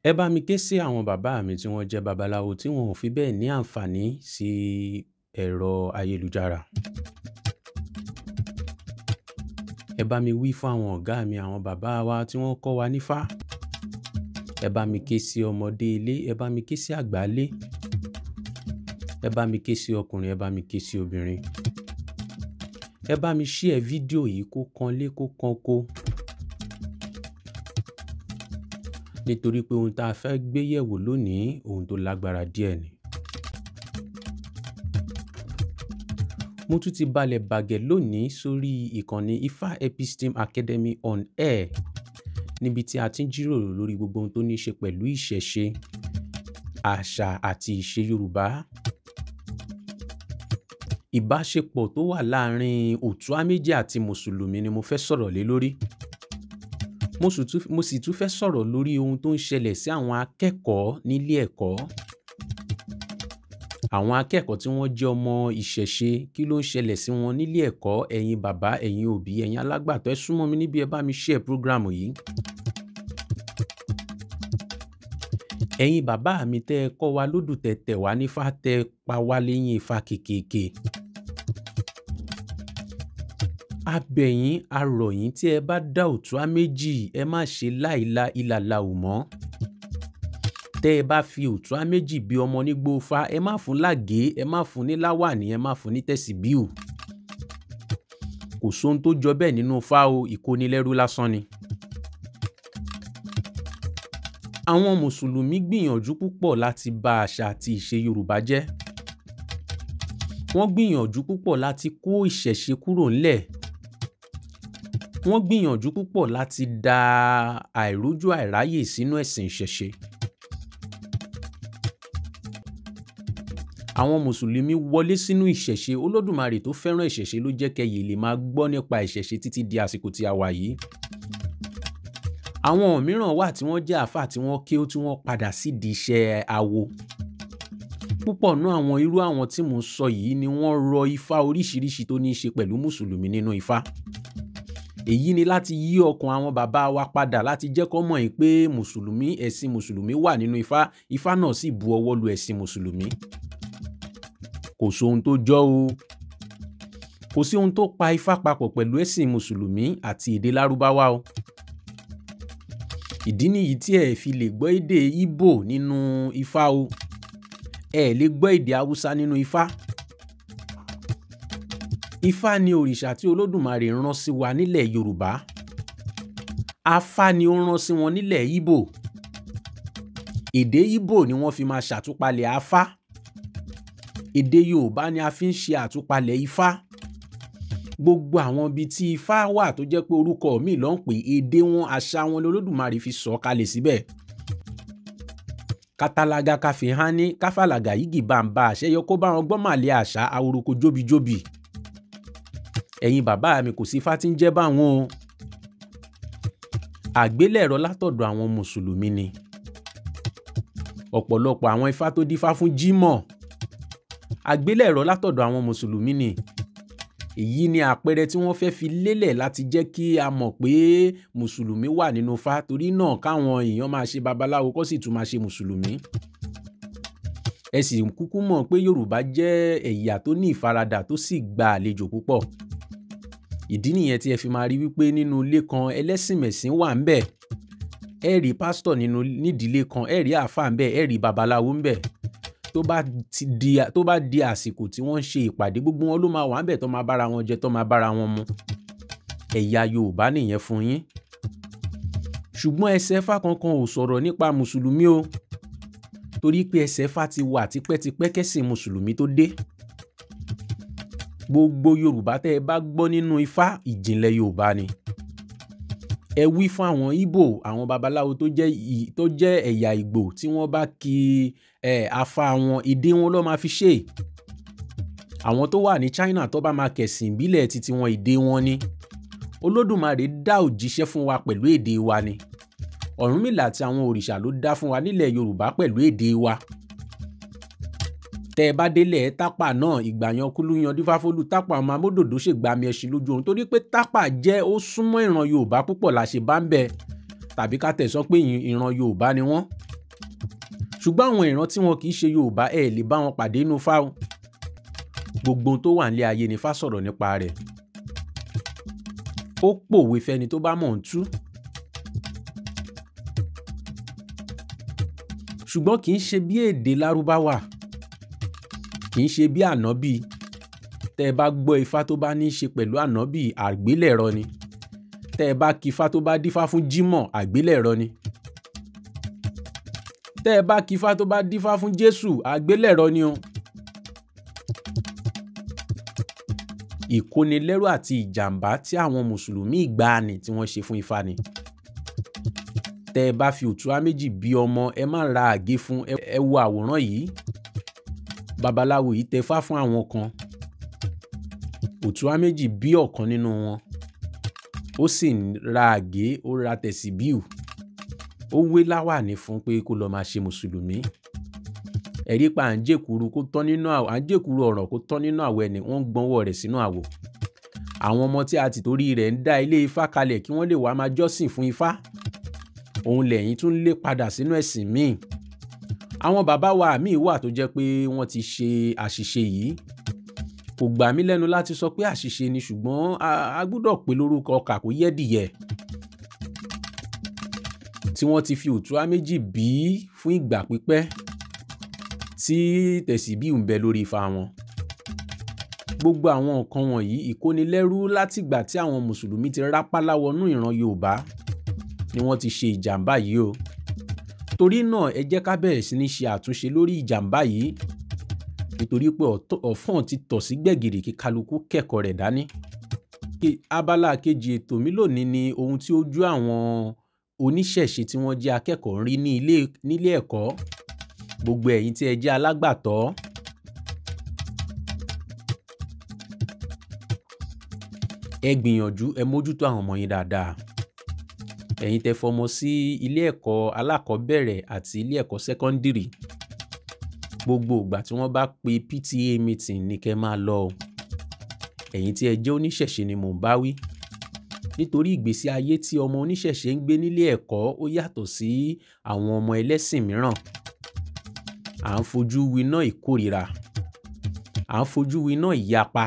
Ẹ bá mi ké sí àwọn bàbá mi tí wọ́n jẹ́ babaláwo tí wọn ò fi bẹ́ẹ̀ ní àǹfààní sí ẹ̀rọ ayélujára. Ẹ bá mi wí fún àwọn ọ̀gá mi, àwọn bàbá wa tí wọ́n kọ́ wa nífá. Ẹ bá mi ké sí ọmọdé ilé, ẹ bá mi ké sí àgbà ilé. Ẹ bá mi ké sí ọkùnrin, ẹ bá mi ké sí obìnrin. Ẹ bá mi share fídíò yìí kó kan lé kó kan ko. Nítorí pé ohun tá a fẹ́ gbé yẹ̀wò lónìí, ohun tó lágbára díẹ̀ ni. Mo tún ti balẹ̀ bàgẹ̀ lónìí sórí ìkànnì Ifá Episteme Academy on Air, níbi tí a ti ń jíròrò lórí gbogbo ohun tó ní í ṣe pẹ̀lú ìṣẹ̀ṣe, àṣà àti ìṣe Yorùbá. Ìbáṣepọ̀ tó wà láàárín Òtúà méjì àti Mùsùlùmí ni mo fẹ́ sọ̀rọ̀ lé lórí. Mo sì tún fẹ́ sọ̀rọ̀ lórí ohun tó ń ṣẹlẹ̀ sí àwọn akẹ́kọ̀ọ́ nílé ẹ̀kọ́. Àwọn akẹ́kọ̀ọ́ tí wọ́n jẹ́ ọmọ ìṣẹ̀ṣe, kí ló ń ṣẹlẹ̀ sí wọn nílé ẹ̀kọ́? Ẹ̀yin bàbá, ẹ̀yin òbí, ẹ̀yin alágbàtọ́, ẹ súnmọ́ mi níbí, ẹ bá mi share program yìí. Ẹ̀yin bàbá mi tẹ́ ẹ kọ́ wa lódù, tẹ́ tẹ̀ wá nífá, tẹ́ pa wá léyìn ifá kékèké. A bẹ̀ yín, a rọ̀ yín, tí ẹ bá dá Òtúà méjì, ẹ má ṣe láìla ìlàlà ò mọ́. Tẹ́ ẹ bá fi Òtúà méjì bí ọmọ nígbó ifá, ẹ má fún lágé, ẹ má fún ní láwàní, ẹ má fún ní tẹ̀síbíù. Kò sóhun tó jọ bẹ́ẹ̀ nínú ifá o, ìkónilẹ́rú lásán ni. Àwọn Mùsùlùmí gbìyànjú púpọ̀ láti ba àṣà àti ìṣe Yorùbá jẹ́. Wọ́n gbìyànjú púpọ̀ láti kó ìṣẹ̀ṣe kúrò ńlẹ̀. Wọ́n gbìyànjú púpọ̀ láti da àìrójú àìráyè sínú ẹ̀sìn ìṣẹ̀ṣe. Àwọn Mùsùlùmí wọlé sínú ìṣẹ̀ṣe. Olódùmarè tó fẹ́ràn ìṣẹ̀ṣe ló jẹ́ kẹ́yìn lè máa gbọ́ nípa ìṣẹ̀ṣe títí di àsìkò tí a wà yìí. Àwọn mìíràn wà tí wọ́n jẹ́ àáfà tí wọ́n ké tí wọ́n padà sídìí iṣẹ́ awo. Púpọ̀ nú àwọn irú àwọn tí mò ń sọ yìí ni wọ́n rọ ifá oríṣiríṣi tó ní í ṣe pẹ̀lú Mùsùlùmí nínú ifá. Èyí ni láti yí ọkàn àwọn bàbá wa padà láti jẹ́ kó mọ̀ pé Mùsùlùmí, ẹ̀sìn Mùsùlùmí wà nínú ifá, ifá náà sì bu ọwọ́ lu ẹ̀sìn Mùsùlùmí. Kò sóhun tó jọ o. Kò sí ohun tó pa ifá papọ̀ pẹ̀lú ẹ̀sìn Mùsùlùmí àti èdè Lárúbáwá o. Ìdí nìyí tí ẹ fi lè gbọ́ èdè Ìgbò nínú ifá o. Ẹ lè gbọ́ èdè Haúsá nínú ifá. Ifá ni òrìṣà tí Olódùmarè rán sí wa nílẹ̀ Yorùbá. Afá ni ó rán sí wọn nílẹ̀ Ìgbò. Èdè Ìgbò ni wọ́n fi máa ṣàtúpalẹ̀ Afá. Èdè Yorùbá ni a fi ń ṣe àtúpalẹ̀ Ifá. Gbogbo àwọn ibi tí Ifá wà tó jẹ́ pé orúkọ mi ló ń pè, èdè wọn, àṣà wọn ni Olódùmarè fi sọ̀ kalẹ̀ síbẹ̀. Katalaga kafihani, káfàlàgà yìgì bàǹbà, àṣẹyọ kó bá wọn gbọ́ màlẹ̀ àṣà, aworoko jóbijóbi. Ẹ̀yin bàbá mi, kò sí ifá tí ń jẹ́ báwọn o. Àgbélẹ̀rọ látọ̀dọ̀ àwọn Mùsùlùmí ni. Ọ̀pọ̀lọpọ̀ àwọn ifá tó dífá fún Jímọ̀, àgbélẹ̀rọ látọ̀dọ̀ àwọn Mùsùlùmí ni. Èyí ni àpẹẹrẹ tí wọ́n fẹ́ fi lélẹ̀ láti jẹ́ kí a mọ̀ pé Mùsùlùmí wà nínú ifá, torí náà káwọn èèyàn máa ṣe babaláwo kó sì tún máa ṣe Mùsùlùmí. Ẹ sì kúkú mọ̀ pé Yorùbá jẹ́ ẹ̀yà tó ní ìfaradà tó sì gba àlejò púpọ̀. Ìdí nìyẹn tí ẹ fi máa rí wípé nínú ilé kan ẹlẹ́sìnmẹ̀sìn wà ńbẹ̀. Ẹ rí pásítọ̀ nínú nídìílé kan, ẹ rí àáfà ńbẹ̀, ẹ rí babaláwo ńbẹ̀. Tó bá di àsìkò tí wọ́n ń ṣe ìpàdé, gbogbo wọn ló máa wà ńbẹ̀ tó máa bára wọn jẹ, tó máa bára wọn mu. Ẹ̀yà Yorùbá nìyẹn fún yín. Ṣùgbọ́n ẹsẹ̀ ifá kankan ò sọ̀rọ̀ nípa Mùsùlùmí o. Torí pé ẹsẹ̀ ifá ti wà tipẹ́tipẹ́ kẹ́sìn Mùsùlùmí tó dé. Gbogbo Yorùbá tẹ́ ẹ bá gbọ́ nínú ifá, ìjìnlẹ̀ Yorùbá ni. Ẹ wí fún àwọn Ìgbò, àwọn babaláwo tó jẹ́ ẹ̀yà Ìgbò tí wọ́n bá ki afá wọn, èdè wọn ló máa fi ṣe. Àwọn tó wà ní China tó bá máa kẹ̀sìn ìbílẹ̀ titi wọn, èdè wọn ni. Olódùmarè dá òjíṣẹ́ fún wa pẹ̀lú èdè wa ni. Ọ̀rúnmìlà àti àwọn òrìṣà ló dá fún wa nílẹ̀ Yorùbá pẹ̀lú èdè wa. Tẹ́ ẹ bá délẹ̀ Tápà náà, ìgbàyàn kúlú yan dífáfólú Tápà ọmọ amódòdó ṣègbàmí ẹṣin lójú oorun, torí pé Tápà jẹ́ ó súnmọ́ ìran Yorùbá púpọ̀ la ṣe bá ń bẹ, tàbí ká tẹ̀ sọ pé ìran Yorùbá ni wọ́n. Ṣùgbọ́n àwọn ìran tí wọn kì í ṣe Yorùbá ẹ̀ lè bá wọn pàdé nínú Ifá o. Gbogbo ohun tó wà nílé ayé ni Ifá sọ̀rọ̀ nípa rẹ̀. Ó pòwe fẹ́ni tó bá mọ̀ ń tú. Ṣùgbọ́n kì í ṣe bí èdè Lárúbáwá, kì í ṣe bí ànábì. Tẹ́ ẹ bá gbọ́ Ifá tó bá ní í ṣe pẹ̀lú ànábì, àgbélẹ̀rọ ni. Tẹ́ ẹ bá kí Ifá tó bá dífá fún Jímọ̀, àgbélẹ̀rọ ni. Tẹ́ ẹ bá kí Ifá tó bá dífá fún Jésù, àgbélẹ̀rọ ni o. Ìkónilẹ́rú àti ìjàmbá tí àwọn mùsùlùmí ìgbàanì tí wọ́n ṣe fún Ifá ni. Tẹ́ ẹ bá fi òtúrá méjì bí ọmọ, ẹ má ra àgé fún. Ẹ wo àwòrán yìí. Babaláwo yìí tẹfá fún àwọn kan. Òtúrá méjì bí ọ̀kan nínú wọn. Ó sì ra àgé, ó ra tẹ̀síbíù. Ó wé láwàní fún pé kó lọ máa ṣe mùsùlùmí. Ẹ̀rí pa à ń jèkúrú kó tán nínú àwọ̀, à ń jèkúrú ọ̀rọ̀ kó tán nínú àwọ̀ ẹni, wọ́n ń gbọ́nwọ́ rẹ̀ sínú àwọ̀. Àwọn ọmọ tí a ti torí rẹ̀ ń dá ilé Ifá kalẹ̀ kí wọ́n lè wá máa jọ́sìn fún Ifá. Òun lẹ̀yìn tún lé padà sínú ẹ̀sìn míì. Àwọn bàbá wa míì wà tó jẹ́ pé wọ́n ti ṣe àṣìṣe yìí. Kò gbà mí lẹ́nu láti sọ pé àṣìṣe ni, ṣùgbọ́n a gbọ́dọ̀ pè lórúkọ ọkà kó yẹ́dìyẹ. Tí wọ́n ti fi òtúrá méjì bí fún ìgbà pípẹ́ tí tẹ̀síbíù ń bẹ lórí Ifá wọn. Gbogbo àwọn nǹkan wọ̀nyí ìkónilẹ́rú látìgbà tí àwọn mùsùlùmí ti rápálá wọnú ìran Yorùbá ni wọ́n ti ṣe ìjàmbá yìí o. Torí náà ẹ jẹ́ ká bẹ̀rẹ̀ sí ní ṣe àtúnṣe lórí ìjàmbá yìí, nítorí pé ọ̀fọ̀n ti tọ̀ sí gbẹ̀gìrì kí kálukú kẹ́kọ̀ọ́ rẹ̀ dání. Abala kejì ètò mi lónìí ni ohun tí ojú àwọn oníṣẹ̀ṣe tí wọ́n jẹ́ akẹ́kọ̀ọ́ ń rí nílé ẹ̀kọ́. Gbogbo ẹ̀yin tí ẹ jẹ́ alágbàtọ́, ẹ gbìyànjú ẹ mójútó àwọn ọmọ yín dáadáa. Ẹ̀yin tẹ́ fọmọ sí ilé ẹ̀kọ́ alákọ̀ọ́bẹ̀rẹ̀ àti ilé ẹ̀kọ́ sẹ́kọ́ndìrì, gbogbo ìgbà tí wọ́n bá pe PTA meeting ní kẹ́ máa lọ o. Ẹ̀yin tí ẹ jẹ́ oníṣẹ̀ṣe ni mò ń bá wí. Nítorí ìgbésí ayé tí ọmọ oníṣẹ̀ṣe ń gbé nílé ẹ̀kọ́ ó yàtọ̀ sí àwọn ọmọ ẹlẹ́sìn mìíràn. À ń fojú winá ìkórìíra, à ń fojú winá ìyapa,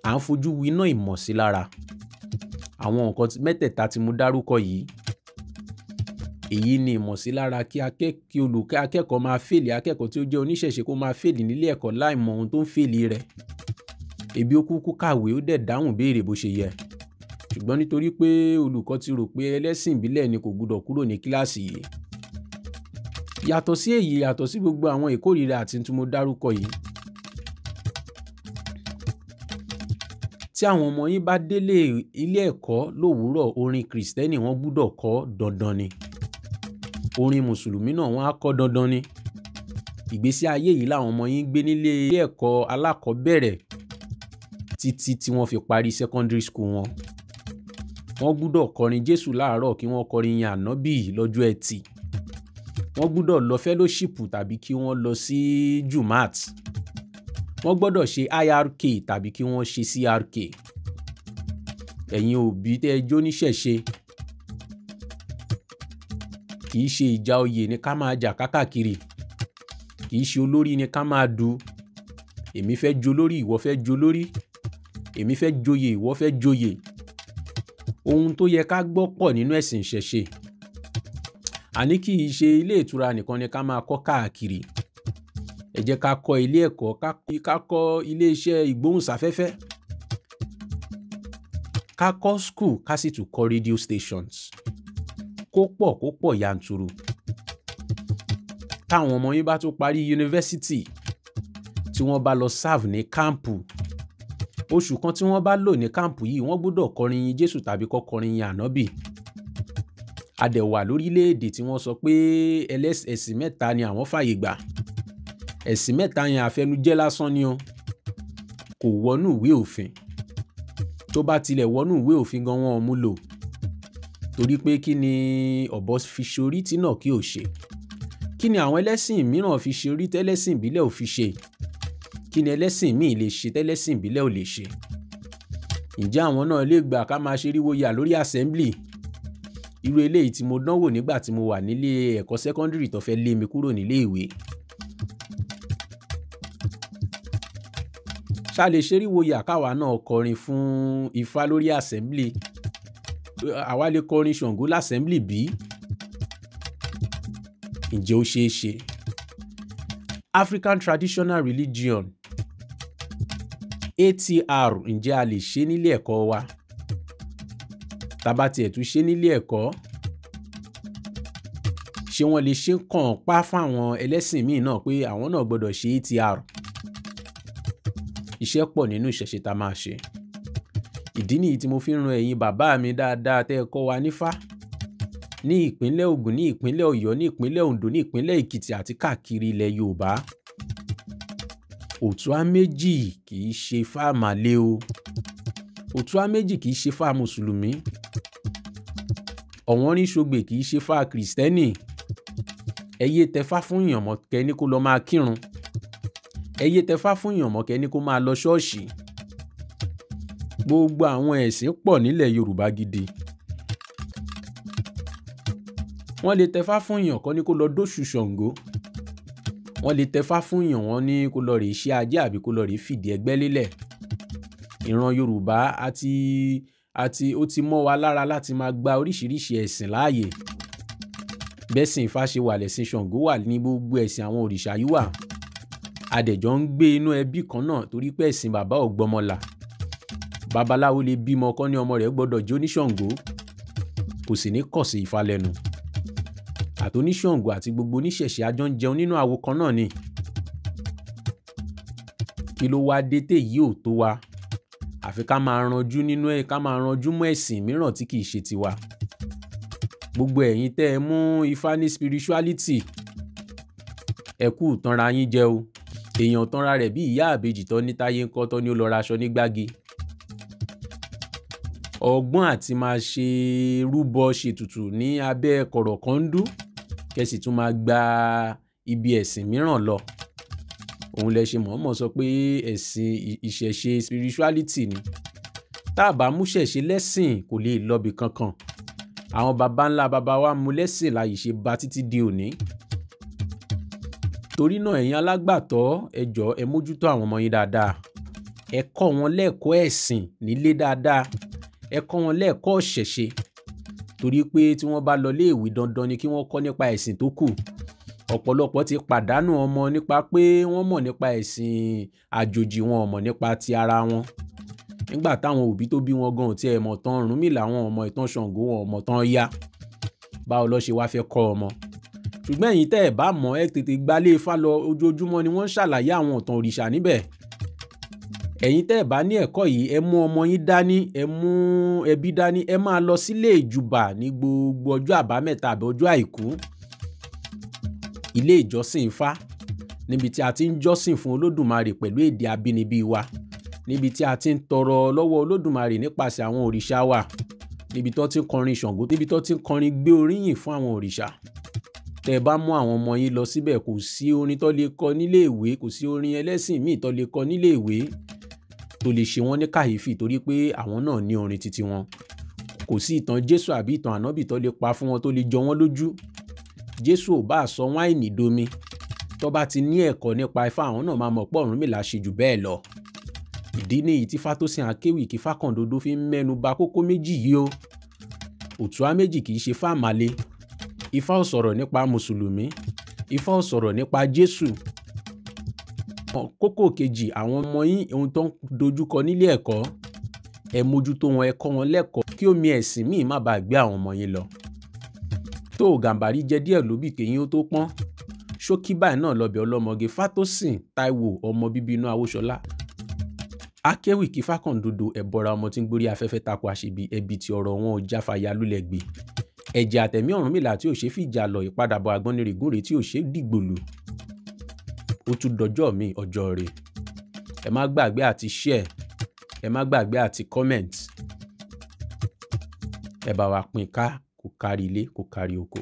à ń fojú winá ìmọ̀sílára. Àwọn nǹkan mẹ́tẹ̀ẹ̀ta tí mo dárúkọ yìí, èyí ni ìmọ̀sílára kí olùkọ́ akẹ́kọ̀ọ́ máa fèlì, akẹ́kọ̀ọ́ tí ó jẹ́ oníṣẹ̀ṣe kó máa fèlì nílé ẹ̀kọ́ láì mọ ohun tó ń fèlì rẹ̀. Ebi ó kúkú kàwé ó dẹ̀ dáhùn béèrè bó ṣe yẹ. Ṣùgbọ́n nítorí pé olùkọ́ ti rò pé ẹlẹ́sìn ìbílẹ̀ ni kò gbọdọ̀ kúrò ní kíláàsì yìí. Yàtọ̀ sí èyí, yàtọ̀ sí gbogbo àwọn ìkórìíra àti tí mo dárúkọ yìí, tí àwọn ọmọ yín bá délé ilé ẹ̀kọ́ lówùúrọ̀, orin Kìrìsìtẹ́nì wọ́n gbọdọ̀ kọ́ dandan ni. Orin Mùsùlùmí náà wọ́n á kọ́ dandan ni. Ìgbésí ayé yìí làwọn ọmọ yín gbé nílé ẹ̀kọ́ alákọ̀ọ́bẹ̀rẹ̀ títí tí wọ́n fi parí secondary school wọn. Wọ́n gbọdọ̀ kọrin Jésù láàárọ̀ kí wọ́n kọrin ìyìn ànábì lọ́jọ́ Ẹtì. Wọ́n gbọdọ̀ lọ fellowship tàbí kí wọ́n lọ sí Jumat. Wọ́n gbọdọ̀ ṣe IRK tàbí kí wọ́n ṣe CRK. Ẹ̀yin òbí tẹ́ ẹ jó níṣẹ̀ṣe, kì í ṣe ìjà oyè ni ká máa jà kákàkiri, kì í ṣe olórí ni ká máa du. Èmi fẹ́ jolórí, ìwọ fẹ́ jolórí, èmi fẹ́ joyè, ìwọ fẹ́ joyè. Ohun tó yẹ ká gbọ́ pọ̀ nínú ẹ̀sìn ìṣẹ̀ṣe. Àní kì í ṣe ilé ìtura nìkan ni ká máa kọ́ káàkiri. Ẹ jẹ́ ká kọ́ ilé ẹ̀kọ́, ká kọ́ ilé iṣẹ́ ìgbóhùnsáfẹ́fẹ́, ká kọ́ school, ká sì tún kọ́ radio stations. Kó pọ̀ kó pọ̀ yanturu. Táwọn ọmọ yín bá tún parí yunifásítì, tí wọ́n bá lọ serve ní káàmpù, oṣù kan tí wọ́n bá lò ní káàmpù yìí, wọ́n gbọ́dọ̀ kọrin yin Jésù tàbí kọ́ kọrin yin ànábì. A dẹ̀ wà lórílẹ̀ èdè tí wọ́n sọ pé ẹlẹ́sìn mẹ́ta ni àwọn fàyè gbà. Ẹ̀sìn mẹ́ta yẹn àfẹnujẹ́ lásán ni o. Kò wọnú ìwé òfin. Tó bá tilẹ̀ wọnú ìwé òfin gan wọn ò mú lò. Torí pé kí ni ọ̀bọ fi ṣorí tí náà kí ò ṣe? Kí ni àwọn ẹlẹ́sìn mìíràn fi ṣorí tẹ́lẹ́sìn ìbílẹ̀ ò fi ṣe? Kí ni ẹlẹ́sìn míì lè ṣe tẹ́lẹ́sìn ìbílẹ̀ ò lè ṣe? Ǹjẹ́ àwọn náà lè gbà ká máa ṣe ríwo yà lórí assembly? Irú eléyìí tí mo dánwò nígbà tí mo wà nílé ẹ̀kọ́ sẹ́kọ́ndírì tó fẹ́ lé mi kúrò nílé ìwé. Ṣá lè ṣeríwo yà káwa náà kọrin fún Ifá lórí assembly? Àwa lè kọrin Ṣàngó l'assembly bí? Ǹjẹ́ ó ṣeé ṣe? African Traditional Religion ATR, ǹjẹ́ a lè ṣe nílé ẹ̀kọ́ wa? Tá bá tiẹ̀ tún ṣe nílé ẹ̀kọ́, ṣé wọ́n lè ṣe kàn pa fáwọn ẹlẹ́sìn míì náà pé àwọn náà gbọ́dọ̀ ṣe ATR? Iṣẹ́ pọ̀ nínú ìṣẹ̀ṣe tá máa ṣe. Ìdí nìyí tí mo fi ń ran ẹ̀yin bàbá mi dáadáa tẹ́ ẹ kọ́ wa nífá ní ìpínlẹ̀ Ògùn, ní ìpínlẹ̀ Ọ̀yọ́, ní ìpínlẹ̀ Oǹdó, ní ìpínlẹ̀ Èkìtì àti káàkiri ilẹ̀ Yorùbá. Òtúá méjì kì í ṣe Ifá àmàlé o. Òtúá méjì kì í ṣe Ifá mùsùlùmí. Ọ̀wọ́nrín-ṣogbè kì í ṣe Ifá kìrìsìtẹ́nì. Ẹ yé tẹfá fún èèyàn mọ́ kẹ́ ní kó lọ máa kírun. Ẹ yé tẹfá fún èèyàn mọ́ kẹ́ ní kó máa lọ ṣọ́ọ̀ṣì. Gbogbo àwọn ẹ̀sìn pọ̀ nílẹ̀ Yorùbá gidi. Wọ́n lè tẹfá fún èèyàn kọ́ ní kó lọ dóṣù Ṣàngó. Wọ́n lè tẹfá fún èèyàn wọ́n ní kó lọ rèé ṣe ajé àbí kó lọ rèé fìdí ẹgbẹ́ lélẹ̀. Ìran Yorùbá àti ó ti mọ́ wa lára láti máa gba oríṣiríṣi ẹ̀sìn láàyè. Bẹ́sìn Ifá ṣe wà, lẹ̀sìn Ṣàngó wà, ní gbogbo ẹ̀sìn àwọn òrìṣà yìí wà. Adẹ̀jọ́ ń gbé inú ẹbí kan náà torí pé ẹ̀sìn bàbá ò gbọmọlà. Babaláwo lè bímọ kọ́ ní ọmọ rẹ̀ gbọ́dọ̀ jẹ́ oníṣàngó, kò sì ní kọ̀ sí Ifá lẹ́nu. Àtoníṣàngó àti gbogbo oníṣẹ̀ṣe a jọ ń jẹun nínú àwo kan náà ni. Kí ló wá dé téyìí ò tó wa? Àfi ká máa ranjú nínú ẹ̀, ká máa ranjú mọ́ ẹ̀sìn mìíràn tí kì í ṣe tiwa. Gbogbo ẹ̀yin tẹ́ ẹ mú Ifá ní spirituality, ẹ kú ìtanra yín jẹ o. Èèyàn tanra rẹ̀ bí ìyá àbèjì tó ní táyé ń kọ́ tó ní ó lọ ra aṣọ ní gbági. Ọgbọ́n àti máa ṣe rúbọ ṣètùtù ní abẹ́ kọ̀rọ̀kọ́ndú, kẹ́sì tún máa gba ibi ẹ̀sìn mìíràn lọ. Òun lẹ ṣe mọ̀ọ́mọ̀ sọ pé ẹ̀sìn ìṣẹ̀ṣe spirituality ni. Tá a bá mú ṣẹ̀ṣe lẹ́sìn kò lè lọ́bi kankan. Àwọn baba ńlá baba wa mú lẹ́sìn láyìí ṣe bá títí di òní. Torí náà ẹ̀yin alágbàtọ́, ẹ jọ̀ọ́ ẹ mójútó àwọn ọmọ yín dáadáa. Ẹ kọ́ wọn lẹ́ẹ̀kọ́ ẹ̀sìn nílé dáadáa. Ẹ kọ́ wọn lẹ́ẹ̀kọ́ ìṣẹ̀ṣe. Torí pé tí wọ́n bá lọ ilé ìwé dandan ni kí wọ́n kọ́ nípa ẹ̀sìn tó kù. Ọ̀pọ̀lọpọ̀ ti pàdánù ọmọ nípa pé wọ́n mọ̀ nípa ẹ̀sìn àjòjì, wọn ò mọ̀ nípa ti ara wọn. Nígbà táwọn òbí tó bí wọn gan ò tiẹ̀ mọ̀ tán Ọ̀rúnmìlà, wọn ò mọ̀ ìtàn Ṣàngó, wọn ò mọ̀ tán Ọya. Báwo lọ ṣe wá fẹ́ kọ́ ọmọ? Ṣùgbọ́n ẹ̀yin tẹ́ ẹ̀ bá mọ̀, ẹ tètè gbalé Ifá lọ. Ojoojúmọ́ ni wọ́n ń ṣàlàyé àwọn ìtàn òrìṣà níbẹ̀. Ẹ̀yin tẹ́ ẹ̀ bá ní ẹ̀kọ́ yìí, ẹ mú ọmọ yín dání, ẹ mú ẹbí dání, ẹ máa lọ sílé ìjùbà ní gbogbo ọjọ́ àbámẹ́ta àbí ọjọ́ àìkú. Ilé ìjọsìn Ifá, níbi tí a ti ń jọ́sìn fún Olódùmarè pẹ̀lú èdè abínibí wa, níbi tí a ti ń tọrọ lọ́wọ́ Olódùmarè nípasẹ̀ àwọn òrìṣà wa, níbi tó ti ń kọrin Ṣàngó, níbi tó ti ń kọrin gbé oríyìn fún àwọn òrìṣà. Tẹ́ ẹ bá mú àwọn ọmọ yín lọ síbẹ̀, kò sí orin tó lè kọ nílé ìwé, kò sí orin ẹlẹ́sìn míì tó lè kọ nílé ìwé tó lè ṣe wọ́n ní kàyéfì torí pé àwọn náà ní orin titi wọn. Kò sí ìtàn Jésù àbí ìtàn Ànábì tó lè pa fún wọn tó lè jọ wọ́n lójú. Jésù ò bá sọ wáìnì domi, tó bá ti ní ẹ̀kọ́ nípa Ifá, àwọn náà máa mọ̀ pé Ọ̀rúnmìlà ṣe jù bẹ́ẹ̀ lọ. Ìdí nìyí tí Fátósìn Akéwì kí Fákàndodo fi ń mẹ́nu bà kókó méjì yìí o. Òtúá méjì kì í ṣe Ifá àmàlé. Ifá ò sọ̀rọ̀ nípa mùsùlùmí, Ifá ò sọ̀rọ̀ nípa Jésù. Kókó kejì, àwọn ọmọ yín ohun tó ń dojúkọ nílé ẹ̀kọ́, ẹ mójútó wọn, ẹ kọ́ wọn lẹ́kọ̀ọ́ kí omi ẹ̀sìn míì má bàa gbé àwọn ọmọ yín lọ. Tó Gàǹbàrí jẹ díẹ̀ lóbì kéyín ó tó pọ́n. Ṣókí báyìí náà lọbẹ̀ ọlọ́mọge Fátósìn Táíwò ọmọ bíbí inú Awóṣọlá. Akéwì kí Fákàndodo ẹ̀bọra ọmọ tí ń gbórí afẹ́fẹ́ tako àṣebi ẹbí tí ọ̀rọ̀ wọn ò jáfàyà lulẹ̀ gbé. Ẹ̀jẹ̀ àtẹ̀mí Ọ̀rúnmìlà tí ò ṣe fìjà lọ, ìpadàbọ̀ àgbọnnìrègún tí ò ṣe dìgbòlù. Ó tún dọjọ́ mi ọjọ́ rẹ̀. Ẹ má gbàgbé àti share, ẹ má gbàgbé àti comment. Ẹ bá wa pín ká kó kárí ilé kó kárí oko.